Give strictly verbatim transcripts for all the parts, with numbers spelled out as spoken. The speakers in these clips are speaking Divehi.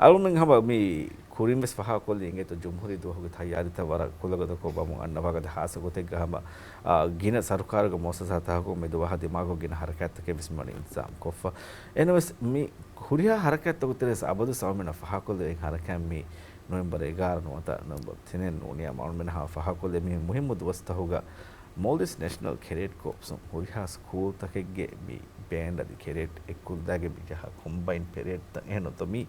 އަޅުމެން ހަމަ މި ކުރިން ވެސް ފާހަގަކޮށްލީ އިނގޭތޯ، ޖުމްހޫރީ ދުވަހުގެ ތައްޔާރީތައް ވަރަށް ކުލަގަދަކޮށް ވަމުން އަންނަ ވާގަދަ ހާއްސަ ގޮތެއްގަ ހަމަ، އާ، ގިނަ ސަރުކާރުގެ މުއައްސަސާތަކަކުން މެދުވަހަށް ދިމާކޮށް ގިނަ ހަރަކާތްތަކެއް ވެސް މި ވަނީ އިންތިޒާމް ކޮށްފަ. އެހެނަސް މި ހުރިހާ ހަރަކާތްތަކުގެ ތެރޭސް އަބަދުވެސް އަޅުމެންނަށް ފާހަގަކޮށްލެވޭ ހަރަކާތް މި ނޮވެމްބަރު އެގާރަ ނުވަތަ ނޮވެމްބަރު ތިނެއް ނޫނިއްޔާ އަޅުމެންނަށް ހަމަ ފާހަގަކޮށްލެވޭ މި މުހިއްމު ދުވަސްތަކުގަ މޯލްޑިވްސް ނޭޝަނަލް ކެޑެޓް ކޯޕްސުން ހުރިހާ ސްކޫލްތަކެއްގެ މި ބޭންޑް އަދި ކެޑެޓް އެއްކުލަދާގެ މި ޖަހާ ކޮމްބައިން ޕެރޭޑްތައް އެހެން ނޫންތޯ މި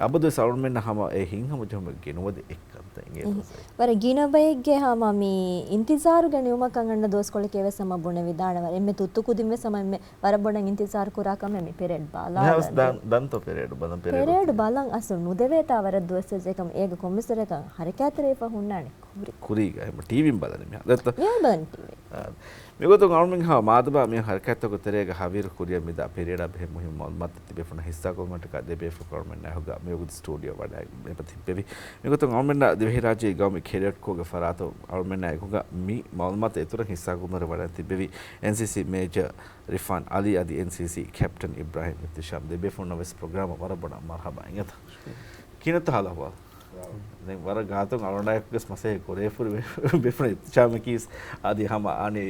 އަބަދުވެސް އަޅުމެންނަށް ހަމަ އެ ހިތްހަމަޖެހުމެއް ގެނުވަދެ އެއްކަންތައް އިނގޭތޯ ސައި. ވަރަށް ގިނަ ބައެއްގެ ހަމަ މި އިންތިޒާރުގެ ނިމުމަކަށް އަންނަ ދުވަސްކޮޅެކޭ ވެސް ހަމަ ބުނެވިދާނެ. ވަރަށް އެންމެ ތުއްތު ކުދިން ވެސް ހަމަ އެންމެ ވަރަށް ބޮޑަށް އިންތިޒާރު ކުރާ ކަމެއް މި ޕެރޭޑް ބަލާލަން. ދަންތޯ ޕެރޭޑް ބަލަން ޕެރޭޑް ބަލަން އަސްލު ނުދެވޭތާ ވަރަށް ދުވަސްވެސް އެކަމް އޭގެ ކޮންމެސްވަރަކަށް ހަރަކާތްތެރިވެފަ ހުންނާނެ. ކުރި. ކުރީގަ އެހެން ޓީވީން ބަލަނީ މިހާރު. ދެއްތޯ؟ މިހާރު ބަލަނީ ޓީވީ. އާ. މިގޮތުން އަޅުމެން ހަމަ މާދަމާ މި ހަރަކާތްތަކުގެ ތެރޭގަ ހަވީރު ކުރިއަށް މިދާ ޕެރޭޑާ ބެހޭ މުހިންމު މައުލޫމާތު ތިބޭފުޅުންނަށް ހިއްސާކުރުމަށްޓަކާ ދެބޭފުޅުން އަޅުމެންނާ އެކުގަ މިވަގުތު ސްޓޫޑިއޯ ވަޑައި އެބަ ތިއްބެވި. މިގޮތުން އަޅުމެންނާ ދިވެހިރާއްޖޭގެ ގައުމީ ކެޑެޓް ކޯގެ ފަރާތުން އަޅުމެންނާ އެކުގަ މި މައުލޫމާތު އިތުރަށް ހިއްސާކުރުމަށް ވަޑައި ތިއްބެވި އެންސީސީ މޭޖަރ ރިފާން އަލީ އަދި އެންސީސީ ކެޕްޓަން އިބްރާހިމް އިހްތިޝާމް ދެބޭފުޅުންނަށް ވެސް ޕްރޮގްރާމަށް ވަރަށް ބޮޑަށް މަރުހަބާ އިނގޭތޯ. ކިހިނެއްތޯ ހާލު އަހުވާލު؟ ދެން ވަރަށް ގާތުން އަޅުގަނޑާއެކުވެސް މަސައްކަތް ކުރެވިފައި ބޭފުޅުން އިހްތިޝާމަކީސް އަދި ހަމަ އަނި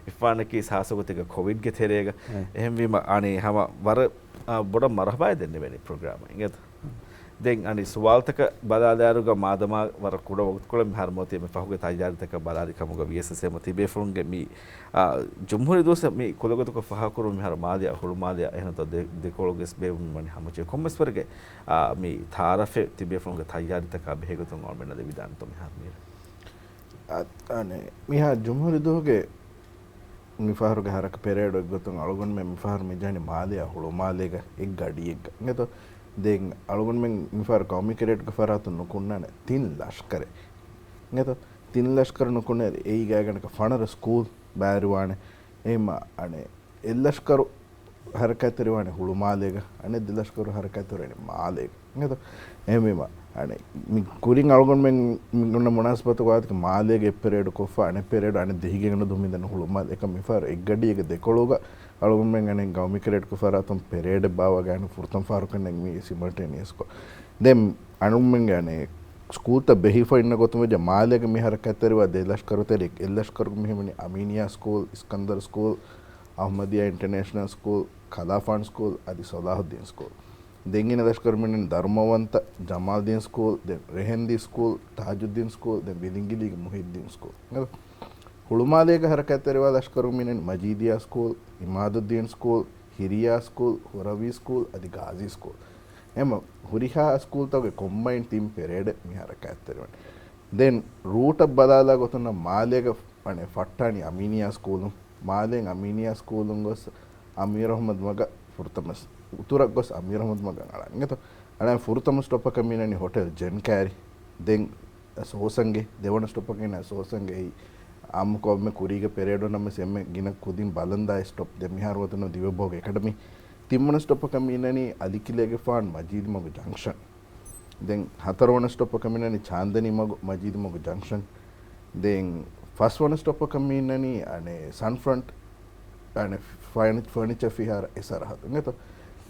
އިފާނަކީސް ހާއްސަ ގޮތެއްގަ ކޮވިޑްގެ ތެރޭގަ. އެހެންވީމަ އަނި ހަމަ ވަރަށް، އާ، ބޮޑަށް މަރުހަބާއެއް ދެންނެވޭނީ ޕްރޮގްރާމަށް އިނގޭތޯ. ދެން އަނި ސުވާލުތަކަށް ބަލާލާއިރުގަ މާދަމާ ވަރަށް ކުޑަ ވަގުތުކޮޅެއް މިހާރު މިއޮތީ މި ފަހުގެ ތައްޔާރީތަކަށް ބަލާލި ކަމުގަ ވިޔަސް އެމަ ތިބޭފުޅުންގެ މި، އާ، ޖުމްހޫރީ ދުވަސް މި ކުލަގަދަކޮށް ފާހަގަކުރުން މިހާރު މާލެއާ ހުޅުމާލެއާ އެހެންތޯ ދެ-، ދެކޮޅުގެ ބޭއްވުމަށް ވަނީ ހަމަޖެހި ކޮންމެސް ވަރެއްގެ، އާ، މި ތައާރަފެއް ތިބޭފުޅުންގެ ތައްޔާރީތަކާ ބެހޭގޮތުން އަޅުމެންނަށް ލިބިދާނެތޯ މިހާރު މީރަ؟ އަ-، އަނެ، މިހާ ޖުމްހޫރީ ދުވަހުގެ މިފަހަރުގެ ހަރަކަ ޕެރޭޑު އެއްގޮތުން އަޅުގަނޑުމެން މިފަހަރު މިޖަހަނީ މާލެއާ ހުޅުމާލޭގަ އެއްގަޑިއެއްގަ އިނގޭތޯ. ދެން އަޅުގަނޑުމެން މިފަހަރު ގައުމީ ކެޑެޓްގެ ފަރާތުން ނުކުންނާނެ ތިން ލަޝްކަރެއް އިނގޭތޯ. ތިން ލަޝްކަރު ނުކުންނައިރު އެއީ ގާތްގަނޑަކަށް ފަނަރަ ސްކޫލް ބައިވެރިވާނެ. އެހެންމަ އަނެ އެއްލަޝްކަރު ހަރަކާތްތެރިވާނެ ހުޅުމާލޭގަ، އަނެއް ދެލަޝްކަރު ހަރަކާތްތެރިވާނެ މާލޭގަ. އިނގޭތޯ؟ އެހެންވީމަ، އަނެއް މި ކުރިން އަޅުގަނޑުމެން މި އޮންނަ މުނާސަބަތުގަ ވާތަކެއް މާލޭގަ އެއް ޕެރޭޑު ކޮށްފަ، އަނެއް ޕެރޭޑު އަނެއް ދިހަ ގިނަ ދުން މިދަނީ ހުޅުމާލޭ. އެކަމް މިފަހަރު އެއްގަޑިއެއްގެ ދެކޮޅުގަ އަޅުގަނޑުމެން އަނެއް ގައުމީ ކެޑެޓްގެ ފަރާތުން ޕެރޭޑެއް ބާއްވާގަންނަ ފުރަތަމަ ފަހަރަކަށް ނެން މީ ސިމަލްޓޭނިއަސްކޮށް. ދެން އަނެއް ސްކޫލްތައް ބެހިފަ އިންނަ ގޮތުން ވެއްޖެ މާލޭގަ މި ހަރަކާތްތެރިވާ ދެ ލަޝްކަރު ތެރެ އެއް ލަޝްކަރުގެ މިހެން ވަނީ އަމީނިއާ ސްކޫލް، އިސްކަންދަރު ސްކޫލް، އަހުމަދިއްޔާ އިންޓަރނޭޝަނަލް ސްކޫލް، ކަލާފާން ސްކޫލް އަދި ސޮލާހުއްދީން ސްކޫލް. ދެން ގިނަ ލަޝްކަރު މިނެން ދަރުމަވަންތަ، ޖަމާލްދީން ސްކޫލް، ދެން ރެހެންދީ ސްކޫލް، ތާޖުއްދީން ސްކޫލް، ދެން ވިލިނގިލީގެ މުހިއްދީން ސްކޫލް. ހުޅުމާލޭގަ ހަރަކާތްތެރިވާ ލަޝްކަރު މިނެން މަޖީދިއްޔާ ސްކޫލް، އިމާދުއްދީން ސްކޫލް، ހިރިޔާ ސްކޫލް، ހުރަވީ ސްކޫލް އަދި ގާޒީ ސްކޫލް. އެމަ ހުރިހާ ސްކޫލްތަކުގެ ކޮމްބައިން ތިން ޕެރޭޑެއް މި ހަރަކާތްތެރިވަނީ. ދެން ރޫޓަށް ބަލާލާ ގޮތުން މާލޭގަ އަނެއް ފައްޓާނީ އަމީނިއާ ސްކޫލުން. މާލޭން އަމީނިއާ ސްކޫލުން ގޮސް އަމީރު އަޙްމަދު މަގަށް ފުރަތަމަ ސް-، އުތުރަށް ގޮސް އަމީރު އަޙްމަދު މަގަށް އަޅަން. އިނގޭތޯ؟ އަޅަން ފުރަތަމަ ސްޓޮޕަކަށް މިނަނީ ހޮޓެލް ޖެން ކައިރި. ދެން ސޯސަންގެ، ދެވަނަ ސްޓޮޕަކަށް އިންނަ ސޯސަންގެ އެއީ އާއްމުކޮށް އެންމެ ކުރީގެ ޕެރޭޑު ނަމަވެސް އެންމެ ގިނަ ކުދިން ބަލަންދާ ސްޓޮޕް. ދެން މިހާރު އޮތުނު ދިވެބޯގެ އެކަޑަމީ. ތިންވަނަ ސްޓޮޕަކަށް މިނަނީ އަލިކިލޭގެފާން މަޖީދު މަގު ޖަންކްޝަން. ދެން ހަތަރުވަނަ ސްޓޮޕަކަށް މިނަނީ ޗާންދަނީ މަގު މަޖީދު މަގު ޖަންކްޝަން. ދެން ފަސްވަނަ ސްޓޮޕަކަށް މިނަނީ އަނެއް ސަންފްރަންޓް އަނެއް ފަނި-، ފަނިޗަ ފިހާރަ އެ ސަރަހައްދު. އިނގޭތޯ؟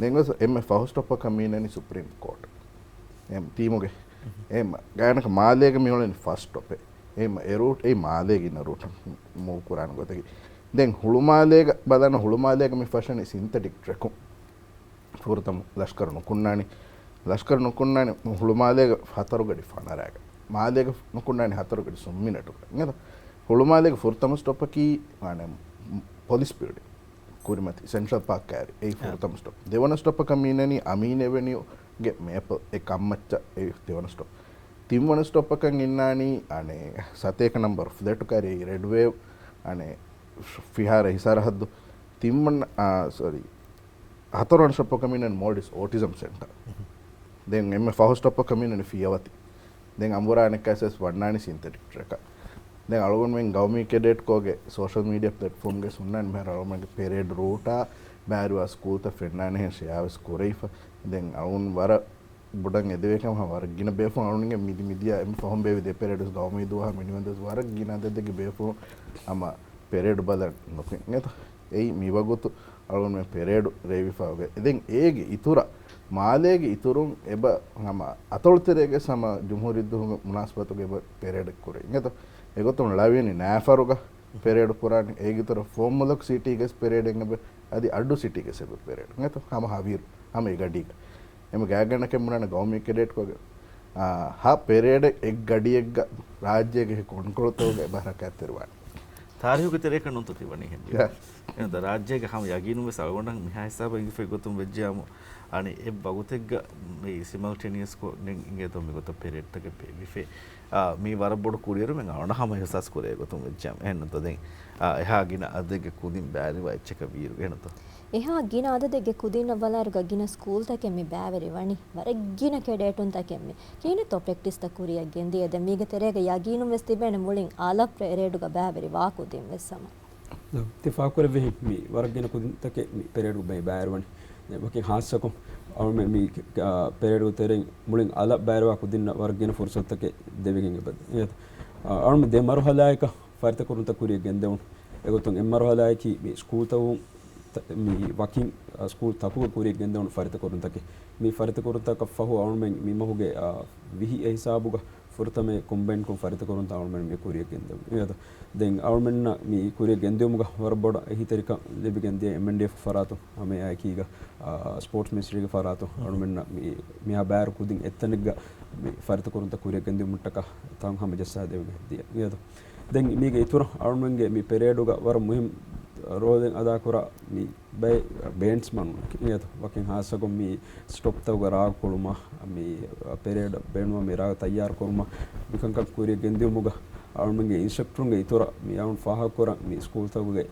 ދެން ގޮސް އެންމެ ފަހު ސްޓޮޕަކަށް މިނަނީ ސުޕްރީމް ކޯޓް. އެ ތީމުގެ. އެ ގާތްގަނޑަކަށް މާލޭގަ މި އުޅެނީ ފަސް ސްޓޮޕެއް. އެ އެ ރޫޓް އެ މާލޭގަ އިންނަ ރޫޓަށް މޫވް ކުރާނެ ގޮތަކީ. ދެން ހުޅުމާލޭގަ ބަލާނަ ހުޅުމާލޭގަ މި ފަށަނީ ސިންތެޓިކް ޓްރެކުން. ފުރަތަމަ ލަޝްކަރު ނުކުންނާނީ. ލަޝްކަރު ނުކުންނާނީ ހުޅުމާލޭގަ ހަތަރުގަޑި ފަނަރައިގަ. މާލޭގަ ނުކުންނާނީ ހަތަރުގަޑި ސުންމިނެޓުގަ. އިނގޭތޯ؟ ހުޅުމާލޭގެ ފުރަތަމަ ސްޓޮޕަކީ، އަނެއް، ޕޮލިސް ބިލްޑިން. ކުރިމަތި ސެންޓްރަލް ޕާކް ކައިރި. އެއީ އާ. ފުރަތަމަ ސްޓޮޕް. ދެވަނަ ސްޓޮޕަކަށް މިނަނީ އަމީން އެވެނިއުގެ މޭޕަލް އެ ކަންމައްޗަށް އެއީ ދެވަނަ ސްޓޮޕް. ތިންވަނަ ސްޓޮޕަކަށް އިންނާނީ، އަނެއް، ސަތޭކަ ނަމްބަރު ފްލެޓު ކައިރި ރެޑް ވޭވް، އަނެއް، ފިހާރަ އެ ސަރަހައްދު. ތިންވަނަ، އާ، ސޮރީ. ހަތަރުވަނަ ސްޓޮޕަކަށް މިނަނީ މޯލްޑިވްސް އޯޓިޒަމް ސެންޓަރ. ދެން އެންމެ ފަހު ސްޓޮޕަކަށް މިނަނީ ފިޔަވަތި. ދެން އަނބުރާ އަނެއްކާސް ވެސް ވަންނާނީ ސިންތެޓިކް ޓްރެކަށް. ދެން އަޅުގަނޑުމެން ގައުމީ ކެޑެޓް ކޯގެ ސޯޝަލް މީޑިއާ ޕްލެޓްފޯމްގެ ހުންނާނީ މިހާރު އަޅުގަނޑުގެ ޕެރޭޑް ރޫޓާ ބައިވެރިވާ ސްކޫލްތައް ފެންނާނެހެން ޝެއާ ވެސް ކުރެވިފަ. ދެން އަޅުގަނޑު ވަރަށް ބޮޑަށް އެދެވޭ ކަމަށް ވަރަށް ގިނަ ބޭފުޅުން އަޅުގަނޑުގެ މިދި މިދިޔަ އެންމެ ފަހުން ބޭއްވި ދެ ޕެރޭޑް ވެސް ގައުމީ ދުވަހަށް މިނިވަންދެސް ވަރަށް ގިނަ އަދަދެއްގެ ބޭފުޅުން ހަމަ ޕެރޭޑް ބަލަން ނުކުތް. އެއީ މިވަގުތު އަޅުގަނޑުމެން ޕެރޭޑު ރޭވިފަ އޮވޭ. ދެން އޭގެ އިތުރަށް މާލޭގެ އިތުރުން އެބަ ހަމަ އަތޮޅުތެރޭގެ ހަމަ ޖުމްހޫރީ ދުވަހުގެ މުނާސަބަތުގަ އެބަ ޕެރޭޑެއް ކުރޭ. އިނގޭތޯ؟ އެގޮތުން ޅަވިޔަނި ނައިފަރުގަ ޕެރޭޑު ކުރާނެ. އޭގެ އިތުރަށް ފުވައްމުލަކު ސިޓީގެ ޕެރޭޑެއް އެބަ އަދި އައްޑޫ ސިޓީގެ އެބަ ޕެރޭޑު. އިނގޭތޯ؟ ހަމަ ހަވީރު. ހަމަ އެ ގަޑީގަ. އެމަ ގާތްގަނޑަކަށް ބުނާނެ ގައުމީ ކެޑެޓްކޯގެ، އާ، ހަ ޕެރޭޑެއް އެއް ގަޑިއެއްގަ ރާއްޖޭގެ ކޮންކޮޅުތަކުގަ އެބަ ހަރަކާތްތެރިވާނެ. ތާރީހުގެ ތެރެއަކަށް ނޫންތޯ ތިބަނީ ހެން؟ ޔާ. އެން ދަ ރާއްޖޭގެ ހަމަ ޔަގީނުން ވެސް އަޅުގަނޑަށް މިހާ ހިސާބަށް އިނގިފައި ގޮތުން ވެއްޖެއްޔާމު، އަނެއް އެއް ވަގުތެއްގަ މި ސިމަލްޓޭނިއަސްކޮށް ނެން އިނގޭތޯ މިގޮތަށް ޕެރޭޑްތަކެއް ބޭއްވިފައި. އާ، މީ ވަރަށް ބޮޑު ކުރިއެރުމެއް އަޅުގަނޑަށް ހަމަ އިހުސާސް ކުރޭ ގޮތުން ވެއްޖެއްޔާމު. އެހެންނޫންތޯ ދެން، އާ، އެހާ ގިނަ އަދަދެއްގެ ކުދިން ބައިވެރިވާ އެއްޗަކަށް ވީއިރު. އެހެންނޫންތޯ؟ އެހާ ގިނަ އަދަދެއްގެ ކުދިންނަށް ބަލާއިރުގަ ގިނަ ސްކޫލްތަކެއް މި ބައިވެރިވަނީ. ވަރަށް ގިނަ ކެޑޭޓުންތަކެއް މި ކިހިނެއްތޯ ޕްރެކްޓިސްތައް ކުރިއަށް ގެންދިޔަ. ދެން މީގެ ތެރޭގަ ޔަގީނުން ވެސް ތިބޭނެ މުޅިން އަލަށް ޕެރޭޑުގަ ބައިވެރިވާ ކުދިން ވެސް ހަމަ. ތި ފާހަގަކުރެއްވިހެން މި ވަރަށް ގިނަ ކުދިންތަކެއް މި ޕެރޭޑުގަ ބައި ބައިވެރިވަނީ. ދެން ވަކިން ހާއްސަކޮށް އަޅުމެން މި، އާ، ޕެރޭޑުގެ ތެރެއިން މުޅިން އަލަށް ބައިވެރިވާ ކުދިންނަށް ވަރަށް ގިނަ ފުރުސަތުތަކެއް ދެވިގެން އެބަ. އާ، އަޅުމެން ދެ މަރުހަލާއަކަށް ފަރިތަކުރުންތައް ކުރިއަށް ގެންދެވުނު. އެގޮތުން އެއް މަރުހަލާއަކީ މި ސްކޫލްތަކުން ތަ-، މި ވަކިން، އަ، ސްކޫލް ތަކުގަ ކުރިއަށް ގެންދެވުނު ފަރިތަކުރުންތަކެއް. މި ފަރިތަކުރުންތަކަށް ފަހު އަޅުމެން މި މަހުގެ، އަ، ވިހި އެ ހިސާބުގަ ފުރަތަމަ ކޮމްބައިން ކޮށް ފަރިތަކުރުންތައް އަޅުމެން މި ކުރިއަށް ގެންދެވުނު. އިނގޭތޯ؟ ދެން އަޅުމެންނަށް މި ކުރިއަށް ގެންދިއުމުގަ ވަރަށް ބޮޑަށް އެހީތެރިކަން ލިބިގެން ދިޔަ އެމްއެންޑީއެފް ފަރާތުން ހަމައެއާއެކީގަ، އާ، ސްޕޯޓްސް މިނިސްޓްރީގެ ފަރާތުން އަޅުމެންނަށް މި، މިހާ ބާރު ކުދިން އެއްތަނެއްގަ މި ފަރިތަކުރުންތައް ކުރިއަށް ގެންދިއުމަށްޓަކާ ތަން ހަމަޖައްސާ ދެވިގެން ދިޔަ. އިނގޭތޯ؟ ދެން މީގެ އިތުރަށް އަޅުމެންގެ މި ޕެރޭޑުގަ ވަރަށް މުހިންމު ރޯލެއް އަދާކުރާ މި ބޭ-، ބޭންޑްސްމަނުން އިނގޭތޯ؟ ވަކިން ހާއްސަކޮށް މި ސްޓޮޕްތަކުގަ ރާގު ކުޅުމަށް، މި ޕެރޭޑަށް ބޭނުންވާ މި ރާގު ތައްޔާރު ކުރުމަށް، މިކަންކަން ކުރިއަށް ގެންދިއުމުގަ އަޅުމެންގެ އިންސްޓްރަކްޓަރުންގެ އިތުރަށް މި އަޅުން ފާހަގަކުރަން މި ސްކޫލްތަކުގެ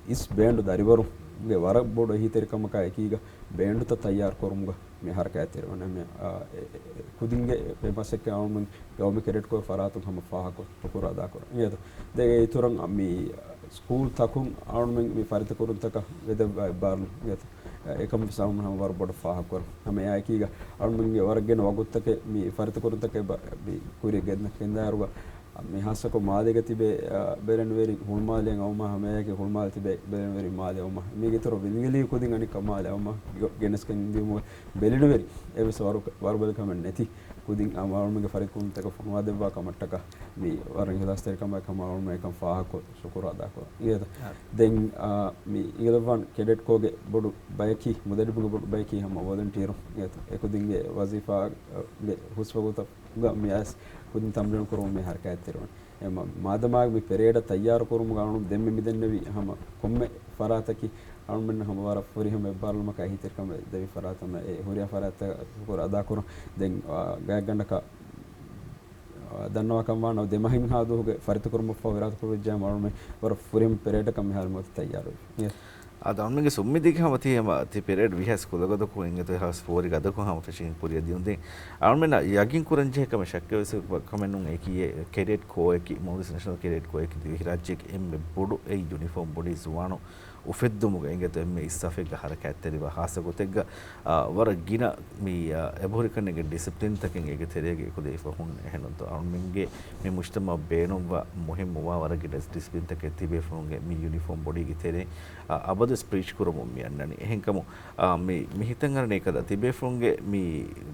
އިސް ބޭންޑު ދަރިވަރުންގެ ވަރަށް ބޮޑު އެހީތެރިކަމަކާ އެކީގަ ބޭންޑުތައް ތައްޔާރު ކުރުމުގަ މި ހަރަކާތްތެރިވަނީ. މި، އާ، އެ، އެ، އެ، ކުދިންގެ އެ މަސައްކަތް އަޅުމެން ގައުމީ ކެޑެޓްކޯ ފަރާތުން ހަމަ ފާހަގަކޮށް ޝުކުރު އަދާކުރަން. އިނގޭތޯ؟ ދެން އެ އިތުރަށް މި ސްކޫލް ތަކުން އަޅުމެން މި ފަރިތަކުރުންތަކަށް ވެދެއްވާ އެއްބާރުލުން. އިނގޭތޯ؟ އެކަމަށް ވެސް އަޅުމެން ހަމަ ވަރަށް ބޮޑަށް ފާހަގަކުރަން. ހަމަ އެއާއެކީގަ އަޅުމެންގެ ވަރަށް ގިނަ ވަގުތުތަކެއް މި ފަރިތަކުރުންތަކަށް އެބަ މި ކުރިއަށް ގެންދަ-، ގެންދާއިރުގަ މި ހާއްސަކޮށް މާލޭގަ ތިބޭ، އާ، ބެލެނިވެރިން ހުޅުމާލެއަށް އައުމާ، ހަމައެއާއެކީ ހުޅުމާލެ ތިބޭ ބެލެނިވެރިން މާލެ އައުމާ. މީގެ އިތުރަށް ވިލިނގެލި ކުދިން އަނެއްކާ މާލެ އައުމާ، ގެ-، ގެނެސްގެން ދިއުމުގަ ބެލެނިވެރިން އެއްވެސް ވަރު-، ވަރުބަލިކަމެއް ނެތި ކުދިން އަޅުމެންގެ ފަރިތަކުރުންތަކަށް ފޮނުވާދެއްވާ ކަމަށްޓަކާ މި ވަރަށް އިހްލާސްތެރިކަމާއެކު ހަމަ އަޅުމެން އެކަން ފާހަގަކޮށް ޝުކުރު އަދާކުރަން. އިނގޭތަ؟ އާ. ދެން، އާ، މި އިނގިލައްވާން ކެޑެޓް ކޯގެ ބޮޑު ބަޔަކީ، މުދައްރިބުގެ ބޮޑު ބަޔަކީ ހަމަ ވޮލަންޓިއަރު. އިނގޭތަ؟ އެކުދިންގެ ވަޒީފާގެ ހުސްވަގުތަށް ގަ މި އައިސް ކުދިން ތަމްރީނު ކުރުމަށް މި ހަރަކާތްތެރިވަނީ. އެ މަ-، މާދަމާގެ މި ޕެރޭޑަށް ތައްޔާރު ކުރުމުގަ އަޅުން ދެންމެ މިދެންނެވި ހަމަ ކޮންމެ ފަރާތަކީ އަޅުމެންނަށް ހަމަ ވަރަށް ފުރިހަމަ އެއްބާރުލުމަކާ އެހީތެރިކަމެއް ދެވި ފަރާތަމަ އެ ހުރިހާ ފަރާތްތައް ޝުކުރު އަދާކުރަން. ދެން، އާ، ގާތްގަނޑަކަށް، އާ، ދަންނަވާ ކަންވާނަމަ ދެ މަހެއްހާ ދުވަހުގެ ފަރިތަކުރުމަށްފަހު އިރާދަކުރެއްވިއްޖެ އަޅުމެން ވަރަށް ފުރިހަމަ ޕެރޭޑަކަށް މިހާރު މިވަގުތު ތައްޔާރުވި. އާދެ، އަޅުމެންގެ ސުންމި ދިގެ ހަމަ ތި ހަމަ ތި ޕެރޭޑް ވީހާވެސް ކުލަގަދަކު އިނގޭތޯ އެހާވެސް ފޯރި ގަދަކު ހަމަ ފެށިގެން ކުރިއަށް ދިޔުން. ދެން އަޅުމެންނަށް ޔަގީން ކުރަންޖެހޭ ކަމެއް ޝައްކެއް ވެސް ކަމެއް ނޫން. އެކީ އެ ކެޑެޓް ކޯއަކީ، މޯލްޑިވްސް ނޭޝަނަލް ކެޑެޓް ކޯއަކީ ދިވެހިރާއްޖޭގެ އެންމެ ބޮޑު އެއް ޔުނިފޯމް ބޮޑީ ޒުވާނުން އުފެއްދުމުގަ އިނގޭތޯ އެންމެ އިސް ސަފެއްގަ ހަރަކާތްތެރިވާ ހާއްސަ ގޮތެއްގަ، އާ، ވަރަށް ގިނަ މި، އާ، އެބަހުރިކަންނޭނގެ ޑިސިޕްލިންތަކެއް އޭގެ ތެރޭގަ އެކުލެވިފަ ހުންނަ. އެހެންނޫންތޯ އަޅުމެންގެ މި މުޖްތަމަޢަށް ބޭނުންވާ މުހިއްމުވާ ވަރަށް ގިނަ ޑިސިޕްލިންތަކެއް ތިބޭފުޅުންގެ މި ޔުނިފޯމް ބޮޑީގެ ތެރެއިން، އާ، އަބަދުވެސް ޕްރީޗް ކުރަމުން މި އަންނަނީ. އެހެންކަމުން، އާ، މި، މި ހިތަށް އަރަނީ ކަދަ ތިބޭފުޅުންގެ މި،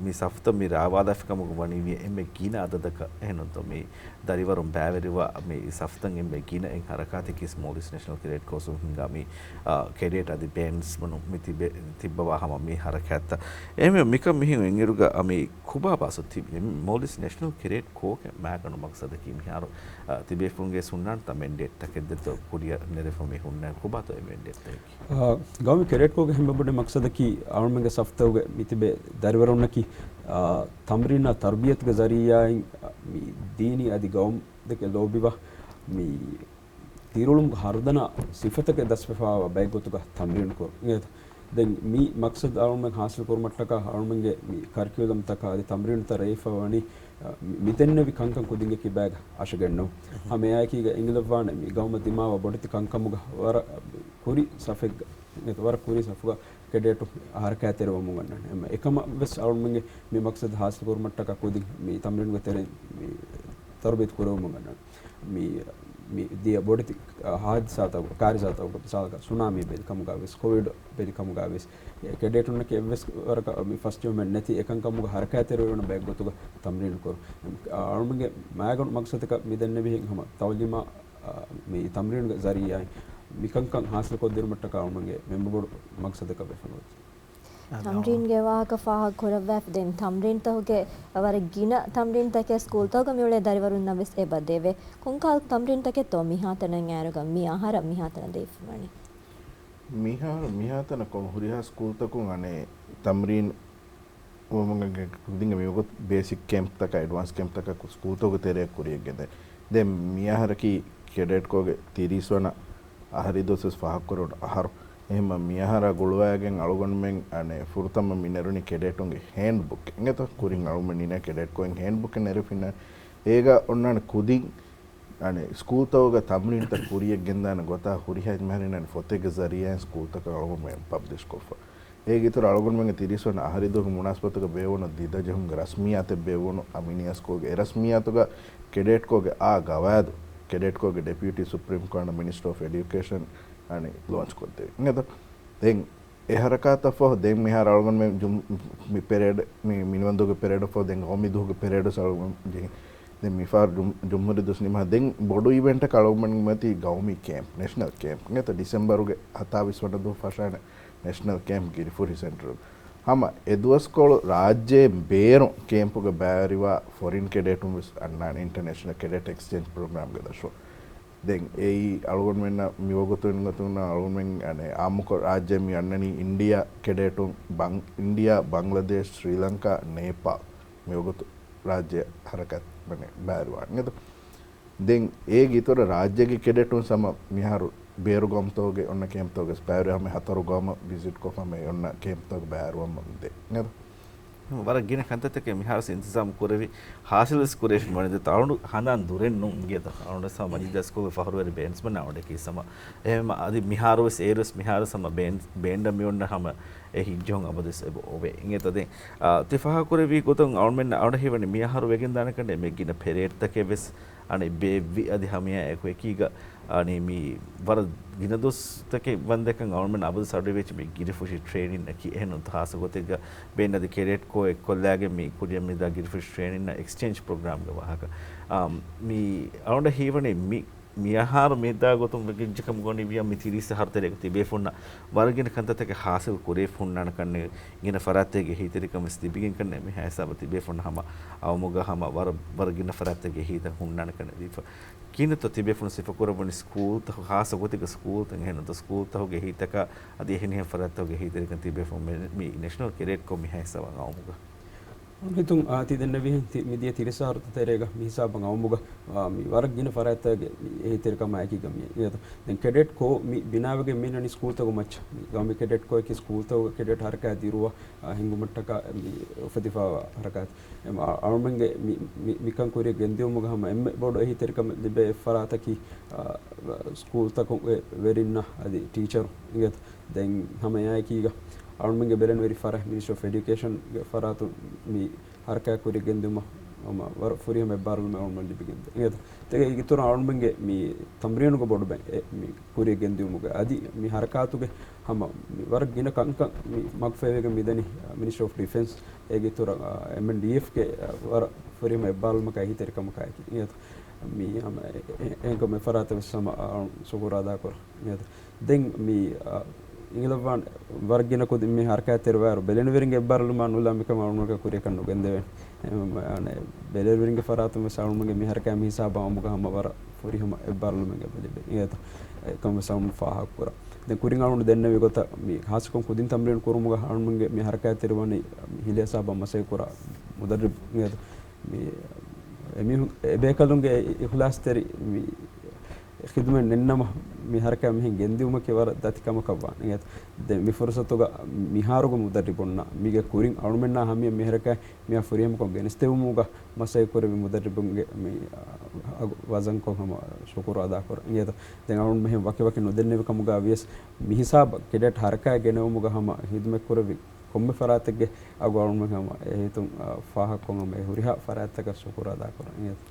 މި ސަފުތައް މި ރާވާލާފި ކަމުގަ ވަނީ ވިޔަ އެންމެ ގިނަ އަދަދަކަށް. އެހެންނޫންތޯ މި ދަރިވަރުން ބައިވެރިވާ މި ސަފުތައް އެންމެ ގިނައިން ހަރަކާތަކީ މޯލްޑިވްސް ނޭޝަނަލް ކެޑެޓް ކޯސް ހިންގާ މި، އާ، ކެޑެޓް އަދި ބޭންޑްސްމަނުން މި ތިބެ-، ތިއްބަވާ ހަމަ މި ހަރަކާތްތައް. އެހެންވެ މިކަން މިހެން އިނގިރުގަ މި ކޮބާ ބާސް ތި-، މި މޯލްޑިވްސް ނޭޝަނަލް ކެޑެޓް ކޯގެ މާގަނޑު މަގްސަދަކީ މިހާރު، އާ، ތިބޭފުޅުންގެ ހުންނާނެތާ މެންޑޭޓް ތަކެއް ދެއްތޯ ކުރިއަށް ނެރެފަ މި ހުންނަ ކޮބާތޯ އެ މެންޑޭޓް ތަކަކީ؟ އާ، ގައުމީ ކެޑެޓް ކޯގެ އެންމެ ބޮޑު މަގްސަދަކީ އަޅުމެންގެ ސަފްތަކުގެ މި ތިބޭ ދަރިވަރުންނަކީ، އާ، ތަމްރީނާ ތަރުބިޔަތުގެ ޒަރީއާއިން، އާ، މި ދީނީ އަދި ގައުމު ދެކެ ލޯބިވާ މި ދިރިއުޅުމުގެ ހަރުދަނާ ސިފަތަކެއް ދަސްވެފައިވާ ބައެއް ގޮތުގަ ތަމްރީނު ކުރުން. އިނގޭތަ؟ ދެން މި މަގްސަދު އަޅުމެން ހާސިލް ކުރުމަށްޓަކާ އަޅުމެންގެ މި ކަރިކިއުލަމްތަކާ އަދި ތަމްރީނުތައް ރޭވިފަ ވަނީ، އަ، މި، މިދެންނެވި ކަންކަން ކުދިންގެ ކިބާގަ އަށަގަންނަވަން. ހަމަ އެއާއެކީގަ އިނގިލައްވާނެ މި ގައުމަށް ދިމާވާ ބޮޑެތި ކަންކަމުގަ ވަރަށް ކުރި ސަފެއްގަ، ވަރަށް ކުރި ސަފުގަ ކެޑޭޓު ހަރަކާތްތެރިވަމުން އަންނަން. އެމަ އެކަމަށް ވެސް އަޅުމެންގެ މި މަގްސަދު ހާސިލް ކުރުމަށްޓަކާ ކުދިން މި ތަމްރީނުގެ ތެރެއިން މި ތަރުބިޔަތު ކުރެވެމުން އަންނަން. މި މި ދިޔަ ބޮޑެތި ހާދިސާތަކު، ކާރިސާތަކު، މިސާލަކަށް ސުނާމީ ބެލި ކަމުގަ ވެސް، ކޮވިޑް ބެލި ކަމުގަ ވެސް، އެ ކެޑޭޓުންނަކީ އެއްވެސް ވަރަކަށް މި ފަސްޖެހުމެއް ނެތި އެކަންކަމުގަ ހަރަކާތްތެރިވެވަން ބައެއް ގޮތުގަ ތަމްރީނު ކުރުން. އަޅުމެންގެ މާގަނޑު މަގްސަދަކަށް މި ދެންނެވިހެން ހަމަ ތައުލީމާ، މި ތަމްރީނުގެ ޒަރީއާއިން މިކަންކަން ހާސިލްކޮށްދިނުމަށްޓަކާ އަޅުމެންގެ މެންބަ ބޮޑު މަގްސަދަކަށް ވެފަ ނުވަތަ. ތަމްރީންގެ ވާހަކަ ފާހަގަ ކުރައްވާފަ ދެން ތަމްރީންތަކުގެ ވަރަށް ގިނަ ތަމްރީންތަކެއް ސްކޫލްތަކުގަ މިއުޅޭ ދަރިވަރުންނަށް ވެސް އެބަ ދެވޭ. ކޮންކަހަލަ ތަމްރީންތަކެއްތޯ މިހާތަނަށް އައިރުގަ މި އަހަރަށް މިހާތަނަށް ދެވިފަ ވަނީ؟ މިހާރު މިހާތަނަށް ކޮން ހުރިހާ ސްކޫލްތަކުން އަނެއް ތަމްރީން ވުމުގެ ކުދިންގެ މިވަގުތު ބޭސިކް ކެމްޕްތަކާ އެޑްވާންސް ކެމްޕްތަކާ ސްކޫލްތަކުގެ ތެރެއަށް ކުރިޔަށް ގެންދަނީ. ދެން މިއަހަރަކީ ކެޑެޓްކޯގެ ތިރީސް ވަނަ އަހަރީ ދުވަސް ވެސް ފާހަގަކުރެވުނު އަހަރު. އެހެންމަ މިއަހަރާ ގުޅުވައިގެން އަޅުގަނޑުމެން އަނެއް ފުރަތަމަ މި ނެރުނީ ކެޑެޓުންގެ ހޭންޑްބުކް. އިނގޭތޯ ކުރިން އަޅުގަނޑުމެން ނިނޭ ކެޑެޓްކޯއިން ހޭންޑްބުކެއް ނެރެފިންނަ. އޭގަ އޮންނާނެ ކުދިން އަނެއް ސްކޫލްތަކުގަ ތަމްރީންތައް ކުރިޔަށް ގެންދާނެ ގޮތާ ހުރިހާ އެންމެހަރިން ފޮތެއްގެ ޒަރީއާއިން ސްކޫލްތަކަށް އަޅުގަނޑުމެން ޕަބްލިޝް ކޮށްފަ. އޭގެ އިތުރަށް އަޅުގަނޑުމެންގެ ތިރީސް ވަނަ އަހަރީ ދުވަހުގެ މުނާސަބަތުގަ ބޭއްވުނު ދިދަޖަހުންގެ ރަސްމިއްޔާތެއް ބޭއްވުނު އަމިނިއާ ސްކޫލްގެ. އެ ރަސްމިއްޔާތުގަ ކެޑެޓްކޯގެ އާ ގަވާއިދު، ކެޑެޓްކޯގެ ޑެޕިއުޓީ ސުޕްރީމް ކޮމާންޑަރ މިނިސްޓަރ އޮފް އެޑިއުކޭޝަން އަނެއް ލޯންޗް ކޮށްދެވި. އިނގޭތޯ؟ ދެން އެ ހަރަކާތަށްފަހު ދެން މިހާރު އަޅުގަނޑުމެން ޖުމް-، މި ޕެރޭޑް، މި މިނިވަންދޫގެ ޕެރޭޑަށްފަހު ދެން ގައުމީ ދުވަހުގެ ޕެރޭޑު ވެސް އަޅުގަނޑު ޖެހި. ދެން މިފަހަރު ޖުމް-، ޖުމްހޫރީ ދުވަސް ނިމާ. ދެން ބޮޑު އިވެންޓަކަށް އަޅުގަނޑުމެން މަތީ ގައުމީ ކޭމްޕް، ނޭޝަނަލް ކޭމްޕް. އިނގޭތޯ ޑިސެމްބަރުގެ ހަތާވީސް ވަނަ ދުވަހު ފަށާނެ ނޭޝަނަލް ކޭމްޕް ގިރިފުށި ސެންޓަރު. ހަމަ އެ ދުވަސްކޮޅު ރާއްޖޭން ބޭރުން ކޭމްޕުގަ ބައިވެރިވާ ފޮރިން ކެޑޭޓުން ވެސް އަންނާނެ އިންޓަރނޭޝަނަލް ކެޑެޓް އެކްސްޗޭންޖް ޕްރޮގްރާމްގެ ދަށުން. ދެން އެއީ އަޅުގަނޑުމެންނަށް މިވަގުތު އިނގޭތޯ އަޅުގަނޑުމެން އަނެއް އާއްމުކޮށް ރާއްޖޭ މި އަންނަނީ އިންޑިއާ ކެޑޭޓުން ބަން-، އިންޑިއާ، ބަންގްލަދޭޝް، ސްރީލަންކާ، ނޭޕާލް މިވަގުތު ރާއްޖެ ހަރަކާތް ވަނީ ބައިވެރިވާނެ. ދެން އޭގެ އިތުރަށް ރާއްޖޭގެ ކެޑެޓުން ހަމަ މިހާރު ބޭރު ގައުމުތަކުގެ އޮންނަ ކޭމްޕްތަކުގެ ބައިވެރި ހަމަ ހަތަރު ގައުމަށް ވިޒިޓް ކޮށްފަ ހަމަ އޮންނަ ކޭމްޕްތަކުގެ ބައިވެރިވަމުން ދޭ. ވަރަށް ގިނަ ކަންތައްތަކެއް މިހާރު ވެސް އިންތިޒާމް ކުރެވި، ހާސިލް ވެސް ކުރެވިފަ ވަނީ. ތަ އަޅުގަނޑު ހަނދާން ދުރެއް ނޫން އިނގޭތަ؟ އަޅުގަނޑު ވެސް ހަމަ މަޖީދާ ސްކޫލްގެ ފަހުރުވެރި ބޭންޑްސްމެން އަޅުގަނޑަކީ ހަމަ. އެހެން އަދި މިހާރު ވެސް އޭރު ވެސް މިހާރު ވެސް ހަމަ ބޭންޑް، ބޭންޑަށް މި އޮންނަ ހަމަ އެ ހިތްޖެހުން އަބަދުވެސް އެބަ އޮވޭ. އިނގޭތަ؟ ދެން، އާ، ތި ފާހަގަކުރެއްވި ގޮތުން އަޅުމެން އަޅުގަނޑަށް ހީވަނީ މި އަހަރު ވެގެންދާނެ ކަންނޭނގެ މި ގިނަ ޕެރޭޑްތަކެއް ވެސް އަނެއް ބޭއްވި އަދި ހަމައެއާ އެކު އެކީގަ އަނެއް މި ވަރަށް ގިނަ ދުވަސްތަކެއް ވަންދެކަން އަޅުމެން އަބަދު ސަޑިވެއްޖެ މި ގިރިފުށި ޓްރޭނިންއަކީ. އެހެން ހާއްސަ ގޮތެއްގަ ބޭން އަދި ކެޑެޓް ކޯ އެއްކޮށްލާގެން މި ކުރިއަށް މިދާ ގިރިފުށި ޓްރޭނިންއަށް އެކްސްޗޭންޖް ޕްރޮގްރާމްގެ ވާހަކަ. އާ، މި އަޅުގަނޑަށް ހީވަނީ މި މި އަހަރު މިއަދާ ގޮތުން ވެގެންޖެ ކަމުގަ ވަނީ ވިޔަ މި ތިރީސް އަހަރު ތެރޭގަ ތިބޭފުންނަށް ވަރަށް ގިނަ ކަންތައްތަކެއް ހާސިލް ކުރެވިފަ ހުންނާނެ ކަންނޭނގެ ގިނަ ފަރާތެއްގެ އެހީތެރިކަން ވެސް ލިބިގެން ކަންނޭނގެ މި ހިސާބަށް ތިބޭފުންނަށް ހަމަ އައުމުގަ ހަމަ ވަރަށް، ވަރަށް ގިނަ ފަރާތެއްގެ އެހީތައް ހުންނާނެ ކަންނޭނގެ ދީފަ. ކިހިނެއްތޯ ތިބޭފުން ސިފަ ކުރައްވަނީ ސްކޫލްތަކު، ހާއްސަ ގޮތެއްގަ ސްކޫލްތައް އެހެންނުތޯ ސްކޫލްތަކުގެ އެހީތަކާ އަދި އެހެނިހެން ފަރާތްތަކުގެ އެހީތެރިކަން ތިބޭފުން މި، މި ނޭޝަނަލް ކެޑެޓް ކޯ މި ހިސާބަށް އައުމުގަ. ހިތުން، އާ، ތި ދެންނެވިހެން ތި މިދިޔަ ތިރީސް އަހަރު ތެރޭގަ މި ހިސާބަށް އައުމުގަ، އާ، މި ވަރަށް ގިނަ ފަރާތްތަކުގެ މި އެހީތެރިކަމާ އެކީގަ މި އިނގޭތޯ. ދެން ކެޑެޓް ކޯ މި ބިނާވެގެން މި އިންނަނީ ސްކޫލްތަކުގެ މައްޗަށް. މި ގައުމީ ކެޑެޓް ކޯއަކީ ސްކޫލްތަކުގެ ކެޑެޓް ހަރަކާތް ދިރުވާ، އާ، ހިންގުމަށްޓަކާ މި އުފެދިފައިވާ ހަރަކާތް. އެ، އަ-، އަޅުމެންގެ މި، މި، މިކަން ކުރިއަށް ގެންދިއުމުގަ ހަމަ އެންމެ ބޮޑު އެހީތެރިކަމެއް ލިބޭ ފަރާތަކީ، އާ، ސްކޫލްތަކުގެ ވެރިންނަށް އަދި ޓީޗަރު އިނގޭތޯ. ދެން ހަމަ އެއާއެކީގަ އަޅުމެންގެ ބެލެނިވެރި ފަރާތް މިނިސްޓްރީ އޮފް އެޑިއުކޭޝަންގެ ފަރާތުން މި ހަރަކާތް ކުރިއަށް ގެންދިއުމަށް ހަމަ ވަރަށް ފުރިހަމަ އެއްބާރުލުމެއް އަޅުމެން ލިބިގެންދޭ. އިނގޭތޯ. އޭގެ އިތުރަށް އަޅުމެންގެ މި ތަމްރީނުގެ ބޮޑު ބައެއް އެ މި ކުރިއަށް ގެންދިއުމުގެ އަދި މި ހަރަކާތުގެ ހަމަ މި ވަރަށް ގިނަ ކަންކަން މި މަގުފަހިވެގެން މިދަނީ މިނިސްޓްރީ އޮފް ޑިފެންސް، އޭގެ އިތުރަށް، އާ، އެމްއެންޑީއެފްގެ، އާ، ވަރަށް ފުރިހަމަ އެއްބާރުލުމަކާ އެހީތެރިކަމަކާއެކީ. އިނގޭތޯ. މި ހަމަ އެ-، އެ-، އެހެންކަމުގެ ފަރާތަށް ވެސް ހަމަ، އާ، ޝުކުރު އަދާކުރަން. އިނގޭތޯ. ދެން މި، އާ، އިނގިލައްވާން ވަރަށް ގިނަ ކުދިން މި ހަރަކާތްތެރިވާއިރު ބެލެނިވެރިންގެ އެއްބާރުލުމާ ނުލާ މިކަމަށް އަޅުގަނޑަކަށް ކުރިއަކަށް ނުގެންދެވޭނެ. އެ، މަ-، އަނެއް، ބެލެނިވެރިންގެ ފަރާތުން ވެސް އަޅުމެންގެ މި ހަރަކާތް މި ހިސާބަށް އައުމުގަ ހަމަ ވަރަށް ފުރިހަމަ އެއްބާރުލުމެއް އެބަ ލިބޭ. އެކަން ވެސް އަޅުމެން ފާހަގަކުރަން. ދެން ކުރިން އަޅުގަނޑު ދެންނެވި ގޮތަށް މި ހާއްސަކޮށް ކުދިން ތަމްރީން ކުރުމުގަ އަޅުމެންގެ މި ހަރަކާތްތެރިވަނީ ހިލޭ ހިސާބަށް މަސައްކަތް ކުރާ މުދައްރިބު އިނގޭތޯ. މި އެމީހުން އެބޭކަލުންގެ އިޚްލާޞްތެރި މި ޚިދުމަތް ނެތްނަމަ، މި ހަރަކާތް މިހެން ގެންދިއުމަކީ ވަރަށް ދަތި ކަމަކަށް ވާނެ. އިނގޭތޯ. ދެން މި ފުރުސަތުގަ މިހާރުގެ މުދައްރިބުންނަށް މީގެ ކުރިން އަޅުމެންނާ ހަމަޔަށް މި ހަރަކާތް މިއާ ފުރިހަމަކޮށް ގެނެސްދެވުމުގަ މަސައްކަތް ކުރެއްވި މުދައްރިބުންގެ މި، އަ، އަގު ވަޒަންކޮށް ހަމަ ޝުކުރު އަދާކުރަން. އިނގޭތޯ. ދެން އަޅުން މިހެން ވަކިވަކި ނުދެންނެވި ކަމުގަ ވިޔަސް މި ހިސާބަށް ކެޑެޓް ހަރަކާތް ގެނެވުމުގަ ހަމަ ހިދުމަތް ކުރެއްވި ކޮންމެ ފަރާތެއްގެ އަގު އަޅުމެން ހަމަ އެހީތުން، އަ، ފާހަގަކޮށް ހަމަ އެ ހުރިހާ ފަރާތްތަކަށް ޝުކުރު އަދާކުރަން. އިނގޭތޯ.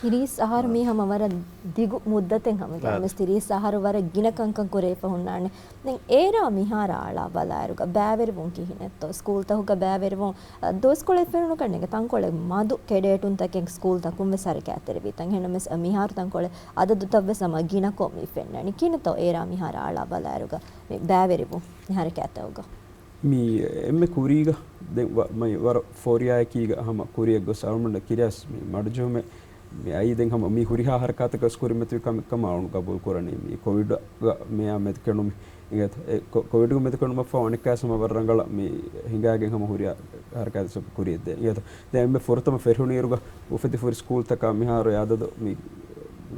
ތިރީސް އަހަރު މީ ހަމަ ވަރަށް ދިގު މުއްދަތެއް ހަމަ ގާމިސް ތިރީސް އަހަރު ވަރަށް ގިނަ ކަންކަން ކުރެވިފަ ހުންނާނެ. ދެން އޭރާ މިހާރަށް އަޅާ ބަލާއިރުގަ ބައިވެރިވުން ކިހިނެއްތޯ؟ ސްކޫލްތަކުގަ ބައިވެރިވުން، އަ، ދުވަސްކޮޅެއް ފެނުނު ކަންނޭނގެ ތަންކޮޅެއް މަދު ކެޑޭޓުންތަކެއް ސްކޫލްތަކުން ވެސް ހަރަކާތްތެރިވީ ތަން. އެހެންނަމަވެސް މިހާރު ތަންކޮޅެއް އަދަދުތައް ވެސް ހަމަ ގިނަކޮށް މި ފެންނަނީ. ކިހިނެއްތޯ އޭރާ މިހާރަށް އަޅާ ބަލާއިރުގަ މި ބައިވެރިވުން މި ހަރަކާތްތަކުގަ؟ މި އެންމެ ކުރީގަ ދެން ވަ-، މައި ވަރަށް ފޯރިއާއެކީގަ ހަމަ ކުރިއަށް ގޮސް އަޅުމަންނަށް ކިރިޔާސް މި މަޑުޖެހުމެއް މި އައީ ދެން ހަމަ މި ހުރިހާ ހަރަކާތަކަށް ކުރިމަތިވި ކަމެއް ކަމަށް އަޅުން ގަބޫލު ކުރަނީ. މި ކޮވިޑްގަ މިއާ މެދުކެނޑުމި އިނގޭތަ؟ އެ ކޮ-، ކޮވިޑްގެ މެދުކެނޑުމަށްފަހު އަނެއްކާސް ހަމަ ވަރަށް ރަނގަޅަށް މި ހިނގާގެން ހަމަ ހުރިހާ ހަރަކާތްތައް ކުރިއަށް ދޭ. އިނގޭތަ؟ ދެން އެންމެ ފުރަތަމަ ފެށުނިއިރުގަ އުފެދިފަ ހުރި ސްކޫލްތަކާ މިހާރު އެ އަދަދު މި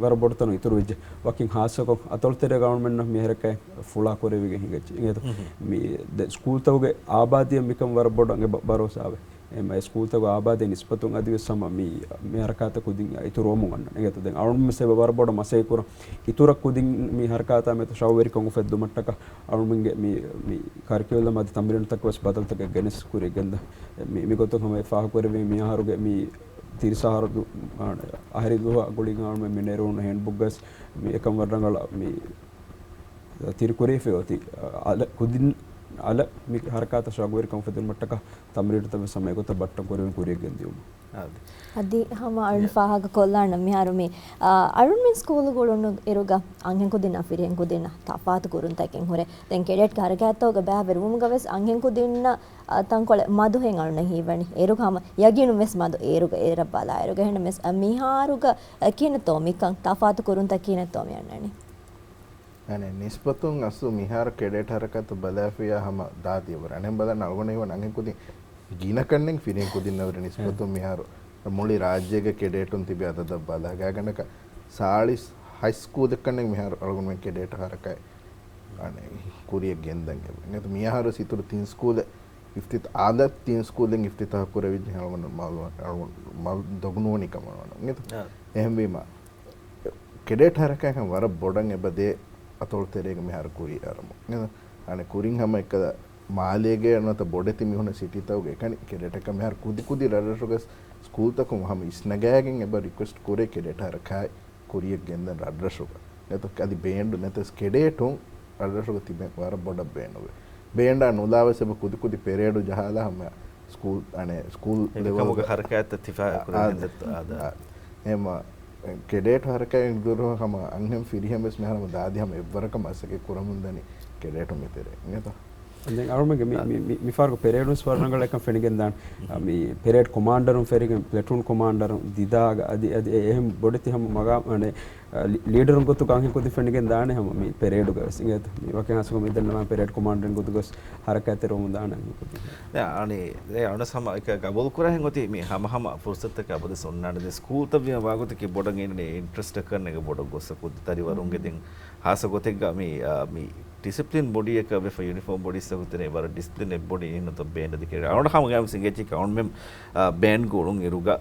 ވަރަށް ބޮޑު ތަނު އިތުރުވެއްޖެ. ވަކިން ހާއްސަކޮށް އަތޮޅުތެރޭގަ އަޅުމެންނަށް މި ހަރަކާތް ފުޅާ ކުރެވިގެން ހިނގައްޖެ. އިނގޭތަ؟ މި ދެ ސްކޫލްތަކުގެ އާބާދީއަށް މިކަން ވަރަށް ބޮޑަށް އެބަ ބަރޯސާވޭ. އެމަ ސްކޫލްތަކުގެ އާބާދީ ނިސްބަތުން އަދިވެސް ހަމަ މި، މި ހަރަކާތަށް ކުދިން އިތުރުވަމުން އަންނަން. އިނގޭތަ؟ ދެން އަޅުމެން ވެސް އެބަ ވަރަށް ބޮޑަށް މަސައްކަތް ކުރަން. އިތުރަށް ކުދިން މި ހަރަކާތާ މެދު ޝައުވެރިކަން އުފެއްދުމަށްޓަކާ އަޅުމެންގެ މި، މި ކަރިކިއުލަމް އަދި ތަމްރީނުތަކަށް ވެސް ބަދަލުތަކެއް ގެނެސް ކުރިއަށް ގެންދަން. މި، މިގޮތުން ހަމަ އެ ފާހަގަކުރެވޭ މި އަހަރުގެ މި ތިރީސް އަހަރު ދު-، އަހަރީ ދުވަހު ގުޅިގެން އަޅުމެން މި ނެރެވުނު ހޭންޑްބުކް ވެސް މި އެކަން ވަރަށް ރަނގަޅަށް މި ތިރިކުރެވިފައި އޮތީ. އަލަށް ކުދިން، އަލަށް މި ހަރަކާތަށް ޝައުގުވެރިކަން އުފެއްދުން މައްޓަކަ ތަމްރީނުތައް ވެސް ހަމަ އެގޮތަށް ބައްޓަން ކުރެވެން ކުރިއަށް ގެންދިއުމަށް. އަދި ހަމަ އަޅުން ފާހަގަ ކޮށްލާނަން މިހާރު މި، އާ، އަޅުންމެން ސްކޫލު ގުޅުނު އިރުގަ އަންހެން ކުދިންނާ ފިރިހެން ކުދިންނަށް ތަފާތު ކުރުންތަކެއް ހުރޭ. ދެން ކެޑެޓްގެ ހަރަކާތްތަކުގަ ބައިވެރިވުމުގަ ވެސް އަންހެން ކުދިންނަށް، އާ، ތަންކޮޅެއް މަދުހެން އަޅުންނަށް ހީވަނީ. އޭރުގަ ހަމަ ޔަގީނުން ވެސް މަދު އޭރުގަ އޭރަށް ބަލާއިރުގަ. އެހެންނަމަވެސް މިހާރުގަ ކިހިނެއްތޯ މިކަން ތަފާތު ކުރުންތައް ކިހިނެއްތޯ މި އަންނަނީ؟ އަނެއް ނިސްބަތުން އަސްލު މިހާރު ކެޑޭޓް ހަރަކާތު ބަލާފިޔާ ހަމަ ދާދިޔަ ވަރަށް އަނެއް ބަލަން އަޅުގަނޑު ހީވަން އަންހެން ކުދިން ގިނަ ކަންނެން ފިރިހެން ކުދިންނަށް ވުރެ ނިސްބަތުން މިހާރު މުޅި ރާއްޖޭގެ ކެޑޭޓުން ތިބި އަދަދަށް ބަލާ ގާތްގަނޑަކަށް ސާޅީސް ހަތް ސްކޫލެއް ކަންނެން މިހާރު އަޅުގަނޑުމެން ކެޑޭޓް ހަރަކާތް އަނެއް ކުރިއަށް ގެންދަން އެބަ. އިނގޭތަ؟ މިއަހަރު ވެސް އިތުރު ތިން ސްކޫލެއް އިފްތިތާ-، އާދަ ތިން ސްކޫލެއް އިފްތިތާހު ކުރެވިއްޖެ އަޅުގަނޑު މަ-، މަ-، ދޮގުނުވަނީ ކަމަށް ވަނީ. އިނގޭތަ؟ އެހެންވީމަ ކެޑޭޓް ހަރަކާތް ވަރަށް ބޮޑަށް އެބަ ދޭ އަތޮޅުތެރޭގަ މިހާރު ކުރިއަށް އަރަމު. އަނެއް ކުރިން ހަމަ އެއްކަލަ މާލޭގެ ނުވަތަ ބޮޑެތި މީހުން ސިޓީތަކުގެ އެކަނި ކެޑޭޓަކަށް މިހާރު ކުދި ކުދި ރަށްރަށުގަ ސްކޫލްތަކުން ހަމަ އިސްނަގާގެން އެބަ ރިކުއެސްޓް ކުރޭ ކެޑޭޓް ހަރަކާތް ކުރިއަށް ގެންދަން ރަށްރަށުގަ. އެތަ އަދި ބޭންޑު ނެތަސް ކެޑޭޓުން ރަށްރަށުގަ ތިބެން ވަރަށް ބޮޑަށް ބޭނުވޭ. ބޭންޑާ ނުލާވެސް އެބަ ކުދި ކުދި ޕެރޭޑު ޖަހާލާ ހަމަ ސްކޫލް، އަނެއް ސްކޫލް އެކަމުގެ ހަރަކާތްތައް ތިފާ އާ، ކުރެވެން އާ، ދެއްތޯ؟ އާ، އާ. އެހެންމަ ކެޑޭޓް ހަރަކާތް ދުރުހަ ހަމަ އަންހެން ފިރިހެން ވެސް މިހާރު ހަމަ ދާދި ހަމަ އެއްވަރަކަށް މަސައްކަތް ކުރަމުން ދަނީ ކެޑޭޓު މިތެރޭ. އިނގޭތަ؟ ދެން އަޅުމެންގެ މި، މި، މި، މި ފަހަރުގެ ޕެރޭޑުން ވަރަށް ރަނގަޅަށް އެކަން ފެނިގެން ދާނެ. އާ، މި ޕެރޭޑް ކޮމާންޑަރުން ފެރިގެން ޕްލެޓޫން ކޮމާންޑަރުން ދިދާގަ އަދި، އަދި އެ، އެހެން ބޮޑެތި ހަމަ މަގާ-، އަނެއް، އަ، ލީ-، ލީޑަރުން ގޮތުގަ އަންހެން ކުދިން ފެނިގެން ދާނެ ހަމަ މި ޕެރޭޑުގަ ވެސް. އިނގޭތަ؟ މި ވަކި ހާސްކޮށް މި ދެންނަމާ ޕެރޭޑް ކޮމާންޑަރުން ގޮތުގަ ވެސް ހަރަކާތްތެރިވަމުން ދާނެ. ދެން އަނެއް، ދެން އަނެއް ހަމަ އެކަ ގަބޫލު ކުރާހެން އޮތީ މި ހަމަ ހަމަ ފުރުސަތަކަށް އަބަދުވެސް އޮންނާނެ. ދެން ސްކޫލްތައް ވީމަ ވާގޮތަކީ ބޮޑަށް އިންނަނީ އިންޓްރެސްޓަކަށް ނޭނގެ ބޮޑަށް ގޮއްސަ ކުދި ދަރިވަރުންގެ ދެން ހާއްސަ ގޮތެއްގަ މި، އާ، މި ޑިސިޕްލިން ބޮޑީއަކަށް ވެފަ ޔުނިފޯމް ބޮޑީސްތަކު ތެރޭ ވަރަށް ޑިސިޕްލިން އެއް ބޮޑީ އިންނަތޯ ބޭންޑަށް ދެކެރޭ. އަޅުގަނޑަށް ހަމަ ގާމިސް އިނގޭ އަޅުމެން، އާ، ބޭންޑް ގުޅުން އިރުގަ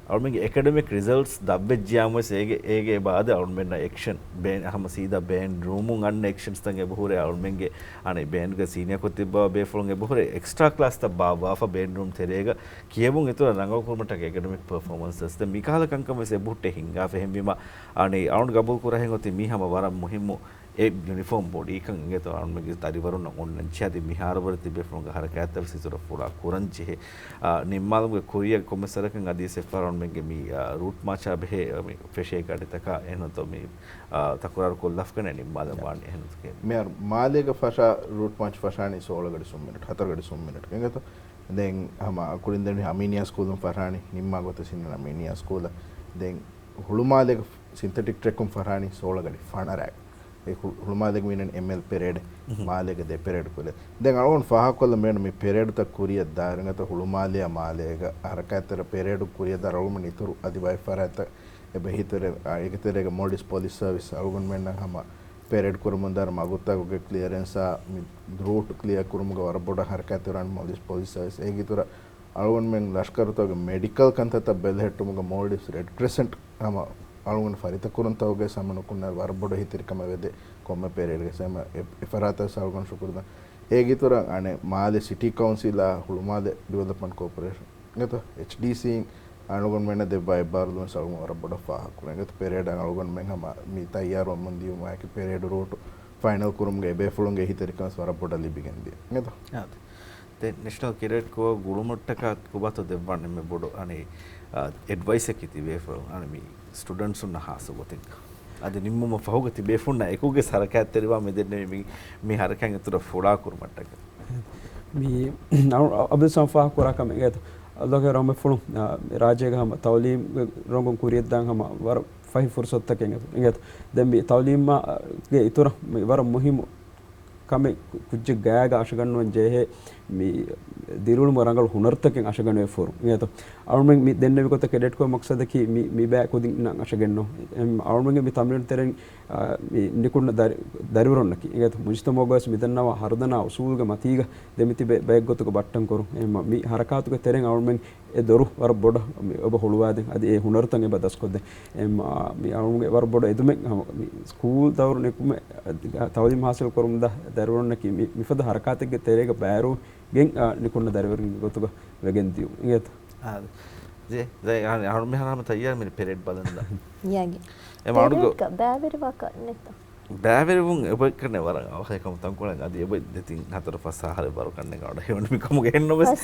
އަޅުމެންގެ އެކަޑެމިކް ރިޒަލްޓްސް ދަށްވެއްޖިޔާމުވެސް އޭގެ، އޭގެ އެބަ އާދެ އަޅުމެންނަށް އެކްޝަން ބޭން، ހަމަ ސީދާ ބޭންޑް ރޫމުން އަންނަ އެކްޝަންސްތައް އެބަހުރޭ. އަޅުމެންގެ އަނެއް ބޭންޑްގެ ސީނިއާ ކޮށް ތިއްބާ ބޭފުޅުން އެބަހުރޭ އެކްސްޓްރާ ކްލާސްތައް ބާއްވާފަ ބޭންޑް ރޫމް ތެރޭގަ ކިޔެވުން އިތުރަށް ރަނގަޅު ކުރުމަށްޓަކައި އެކަޑެމިކް ޕަރފޯމަންސަސް ދެން މިކަހަލަ ކަންކަން ވެސް އެބަހުއްޓޭ ހިނގާފަ. އެހެންވީމަ އަނެއް އަޅުން ގަބޫލު ކުރާހެން އޮތީ މީ ހަމަ ވަރަށް މުހިއްމު އެ ޔުނިފޯމް ބޮޑީކަން އިނގޭތޯ އަޅުމެންގެ ދަރިވަރުންނަށް އޮންނަން ޖެހޭ. އަދި މިހާރު ވަރަށް ތިބޭފުޅުންގެ ހަރަކާތްތައް ވެސް އިތުރަށް ފުޅާ ކުރަން ޖެހޭ. އާ، ނިންމާލުމުގެ ކުރިއަށް ކޮންމެސް ވަރަކަށް އަދިވެސް އެއްފަހަރު އަޅުމެންގެ މި، އާ، ރޫޓް މާޗާ ބެހޭ، އާ، މި ފެށޭ ގަޑިތަކާ އެހެންތޯ މި، އާ، ތަކުރާރު ކޮށްލާފަ ކަން ނިންމާލަން ވާނެ އެހެންތޯ. މިހާރު މާލޭގަ ފަށާ ރޫޓް މާޗް ފަށާނީ ސޯޅަ ގަޑި ސުން މިނެޓް، ހަތަރު ގަޑި ސުން މިނެޓް އިނގޭތޯ. ދެން ހަމަ ކުޅިން ދެން އަމީނިއާ ސްކޫލުން ފަށާނީ ނިންމާ ގޮތަށް ސިން އަމީނިއާ ސްކޫލަށް. ދެން ހުޅުމާލޭގަ ސިންތެޓިކް ޓްރެކުން ފަށާނީ ސޯޅަ ގަޑި ފަނަރަ. އެ ހު-، ހުޅުމާލޭގަ މިނަން އެމްއެލް ޕެރޭޑެއް، މާލޭގަ ދެ ޕެރޭޑް ކުރޭ. ދެން އަޅުގަނޑު ފާހަގަކޮށްލަން މި ޕެރޭޑުތައް ކުރިއަށް ދާއިރުގަ ހުޅުމާލެއާ މާލޭގަ ހަރަކާތްތެރި ޕެރޭޑު ކުރިއަށް ދާއިރު އަޅުގަނޑު އިތުރު އަދި ބައެއް ފަރާތްތައް އެބަ އެހީތެރޭ، އާ، އޭގެ ތެރޭގަ މޯލްޑިވްސް ޕޮލިސް ސަރވިސް އަޅުގަނޑުމެންނަށް ހަމަ ޕެރޭޑް ކުރަމުން ދާއިރު މަގުތަކުގެ ކްލިއަރެންސާ މި ރޫޓް ކްލިއަރ ކުރުމުގަ ވަރަށް ބޮޑަށް ހަރަކާތްތެރިވާން މޯލްޑިވްސް ޕޮލިސް ސަރވިސް. އޭގެ އިތުރަށް އަޅުގަނޑުމެން ލަޝްކަރުތަކުގެ މެޑިކަލް ކަންތައްތައް ބެލެހެއްޓުމުގަ މޯލްޑިވްސް ރެޑް ކްރެސެންޓް ހަމަ އަޅުގަނޑު ފަރިތަކުރުންތަކުގެ ހަމަ ނުކުންނަ ވަރަށް ބޮޑު އެހީތެރިކަމެއް ވެދެ ކޮންމެ ޕެރޭޑްގެ ސަމަ އެ-، އެފަރާތަށް އަޅުގަނޑު ޝުކުރު ދަން. އޭގެ އިތުރަށް އަނެއް މާލެ ސިޓީ ކައުންސިލާ ހުޅުމާލެ ޑިވެލޮޕްމަންޓް ކޯޕަރޭޝަން އިނގޭތޯ، އެޗްޑީސީ އަޅުގަނޑުމެންނަށް ދެއްވާ އެއްބާރުލުން ސަޅުން ވަރަށް ބޮޑަށް ފާހަގަކުރަން. އެގޮތަށް ޕެރޭޑަށް އަޅުގަނޑުމެން ހަމަ މި ތައްޔާރުވަމުން ދިޔުމާއެކު ޕެރޭޑު ރޫޓު ފައިނަލް ކުރުމުގެ އެބޭފުޅުންގެ އެހީތެރިކަން ވެސް ވަރަށް ބޮޑަށް ލިބިގެން ދިޔަ. އެނގޭތަ؟ އާދެ. ދެން ނެޝަނަލް ކެޑެޓް ކޯއަށް ގުޅުމަށްޓަކާ ކޮބާތޯ ދެއްވާނެ އެންމެ ބޮޑު އަނެއް، އާ، އެޑްވައިސްއަކީ ތިބޭފުޅުން އަނެއް މި ސްޓުޑެންޓްސުންނަށް ހާއްސަ ގޮތެއްގަ. އަދި ނިންމުމަށް ފަހުގަ ތިބޭފުޅުންނާ އެކުގެ ހަރަކާތްތެރިވާ މި ދެންނެވި މި، މި ހަރަކާތް އިތުރަށް ފުޅާ ކުރުމަށްޓަކާ. މި އަބްދުއްސަމަދު ފާހަގަކުރާ ކަމެއް އެނގޭތަ؟ އައްލާހުގެ ރަޙްމަތްފުޅުން، އާ، ރާއްޖޭގަ ހަމަ ތައުލީމްގެ ރޮނގުން ކުރިޔަށްދާން ހަމަ ވަރަށް ފަހި ފުރުސަތުތަކެއް އެނގޭތަ؟ އެނގޭތަ؟ ދެން މި ތައުލީމާގެ އިތުރަށް މި ވަރަށް މުހިއްމު ކަމެއް ކު-، ކުއްޖެއް ގާގަ އަށަގަންނަވަން ޖެހޭ މި ދިރިއުޅުމުގެ ރަނގަޅު ހުނަރުތަކެއް އަށަގަނެވޭ ފުރު. އެނގޭތަ؟ އަޅުމެން މި ދެންނެވި ގޮތަށް ކެޑެޓްކޯ މަޤްޞަދަކީ މި، މި ބައި ކުދިންނަށް އަށަގެންނޯ. އެމް، އަޅުމެންގެ މި ތަމްރީނު ތެރެއިން، އާ، މި ނިކުންނަ ދަރި-، ދަރިވަރުންނަކީ. އެނގޭތަ؟ މުޖުތަމަޢުގަވެސް މިދަންނަވާ ހަރުދަނާ އުސޫލުގެ މަތީގަ ދެމިތިބެ ބައެއްގޮތުގަ ބައްޓަންކުރުން. އެމް، މި ހަރަކާތުގެ ތެރެއިން އަޅުމެން އެ ދޮރު ވަރަށް ބޮޑަށް މި އެބަ ހުޅުވާދޭން، އަދި އެ ހުނަރުތައް އެބަ ދަސްކޮށްދޭން. އެ މާ-، މި އަޅުގަނޑުގެ ވަރަށް ބޮޑު އެދުމެއް ހަމަ މި ސްކޫލް ދައުރު ނިކުމެ، އަ، ތައުލީމް ހާސިލް ކުރަމުންދާ ދަރިވަރުންނަކީ މި، މިފަދަ ހަރަކާތެއްގެ ތެރޭގަ ބައިވެރިވެގެން، އަ، ނިކުންނަ ދަރިވަރުންގެ ގޮތުގަ ވެގެން ދިޔުން. އިނގޭތަ؟ އާ، ޖޭ، ޖޭ، އަ، އަ، މިހާރު ހަމަ ތައްޔާރު މި ޕެރޭޑް ބަލަންދާ. ޔާގެ. އެ މަޑުގަ ޕެރޭޑްގަ ބައިވެރިވާކަށް ނެތަ؟ ބައިވެރިވުން އެބަ ކަންނެ ވަރަށް އަވަހެކަމު ތަންކޮޅެއް އަދި އެބަ ދެތިން ހަތަރު ފަސް އަހަރެއް ވަރު ކަންނެ ގަޑަ ހެވަން މިކަމުގެ ހެންނަމަސް.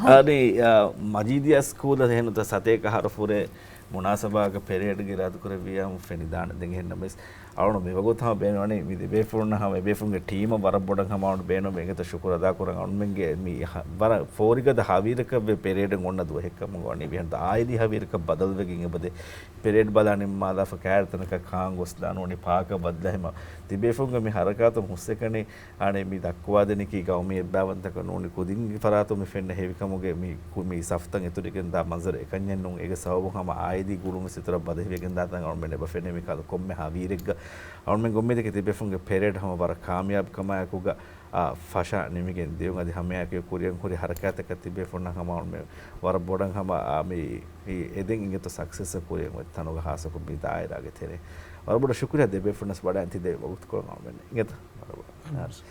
އަދި، އަ، މަޖީދިޔާ ސްކޫލަށް ހެން ސަތޭކަ އަހަރު ފުރޭ މުނާސަބާގަ ޕެރޭޑްގެ އިރާދަކުރެއްވިޔާ ފެނިދާނެ ދެން ހެންނަމަސް. އަޅުނު މިވަގުތު ހަމަ ބޭނުން ވަނީ މި ދެބޭފުޅުންނަށް ހަމަ އެބޭފުޅުންގެ ޓީމަށް ވަރަށް ބޮޑަށް ހަމަ އަޅުނު ބޭނުން އެގެތަ ޝުކުރު އަދާކުރަން އަޅުމެންގެ މި ހަ-، ވަރަށް ފޯރިގަދަ ހަވީރަކަށް ވެ ޕެރޭޑެއް އޮންނަ ދުވަހެއްކަމުގަ ވަނީ މިހެން އާއިލީ ހަވީރަކަށް ބަދަލުވެގެން އެބަދޭ. ޕެރޭޑް ބަލާ ނިންމާލާފަ ކާއިރު ތަނަކަށް ކާން ގޮސްދާން ވަނީ ޕާކަށް ބަދަލާ ހަމަ ތިބޭފުންގެ މި ހަރަކާތުން ހުސްއެކަނި އަނެއް މި ދައްކުވާދެނީކީ ގައުމީ އެއްބައިވަންތަކަށް ނޫނީ ކުދިން ފަރާތުން މި ފެންނަ ހެވިކަމުގެ މި ކު-، މި ސަފްތައް އެތުރިގެން ދާ މަންޒަރު އެކަންޏެއް ނޫން. އޭގެ ސަބަބުން ހަމަ އާއިލީ ގުޅުން ވެސް އިތުރަށް ބަދަހިވެގެން ދާތަން އަޅުމެން އެބަ ފެނޭ މި ކަލަ ކޮންމެ ހަވީރެއްގަ އަޅުމެން އުއްމީދަކީ ތިބޭފުންގެ ޕެރޭޑް ހަމަ ވަރަށް ކާމިޔާބު ކަމާއެކުގަ އާ، ފަށާ ނިމިގެން ދިޔުން. އަދި ހަމައެއާއެކު ކުރިއަށް ހުރި ހަރަކާތަކަށް ތިބޭފުންނަށް ހަމަ އަޅުމެން ވަރަށް ބޮޑަށް ހަމަ، އާ، މި، މި އެދެން އިނގޭތޯ ސަކްސެސް ކުރިއަށް އޮތް ތަނުގަ ހާއްސަކޮށް މި ދާއިރާގެ ތެރޭ. ވަރަށް ބޮޑަށް ޝުކުރިއްޔާ ދެބޭފުންނަސް ވަޑައިން ތި ދެ ވަގުތުކޮޅުން އަޅުމެން އިނގޭތަ؟ ވަރަށް ބޮޑަށް.